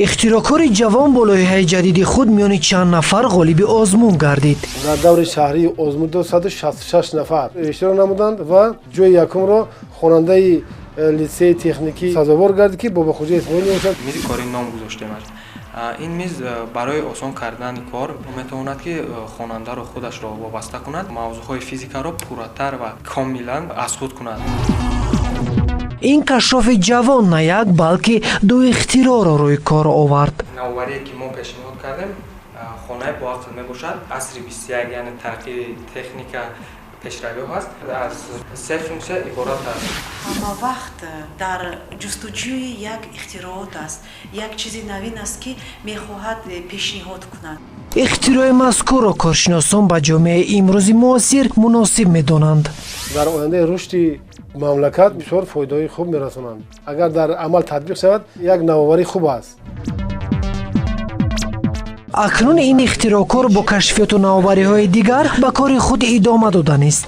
Ихтироъкори ҷавон бо лоиҳаи ҷадиди худ миёни чанд нафар ғолиби озмун гардид. Дар даври шаҳрии озмун 266 нафар иштирок намуданд ва ҷои якумро хонандаи литсеи техникӣ сазовор гардид, ки Бобохоҷа Исмоил мебошад. Мизи корӣ ном гузоштем. Ин миз барои осон кардани кор метавонад, ки хонандаро худашро вобаста кунад, мавзӯъҳои физикаро пурратар ва комилан аз худ кунад. Ин кашшофи ҷавон на як, балки ду ихтироъро рӯи кор овард. Навоварие, ки мо пешниҳод кардем, хонаи боақл мебошад. Асри 21, яъне тараққии техника, пешравиҳо ҳаст. Аз се функсия иборат аст. Ҳама вақт дар ҷустуҷӯи як ихтироот аст, як чизи навин аст, ки мехоҳад пешниҳод кунад. Ихтирои мазкурро коршиносон ба ҷомеаи имрӯзи муосир муносиб медонанд. Дар ояндаи рушди мамлакат бисёр фоидаҳои хуб мерасонанд. Агар дар амал татбиқ шавад, як навоварии хуб аст. Акнун ин ихтироъкор бо кашфиёту навовариҳои дигар ба кори худ идома доданист.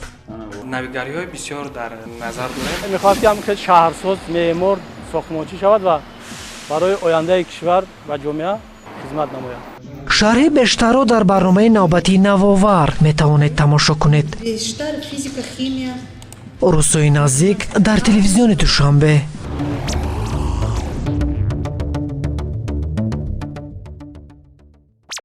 Навигариҳои бисёр дар назар дорем. Мехоҳад, ки ҳам хел шаҳрсоз, меъмор, сохтмончӣ шавад ва барои ояндаи кишвар ва ҷомеа хизмат намояд. Шарҳи бештарро дар барномаи навбатии «Навовар» метавонед тамошо кунед. Бештар физика, химия. Рӯзҳои наздик дар телевизиони Душанбе.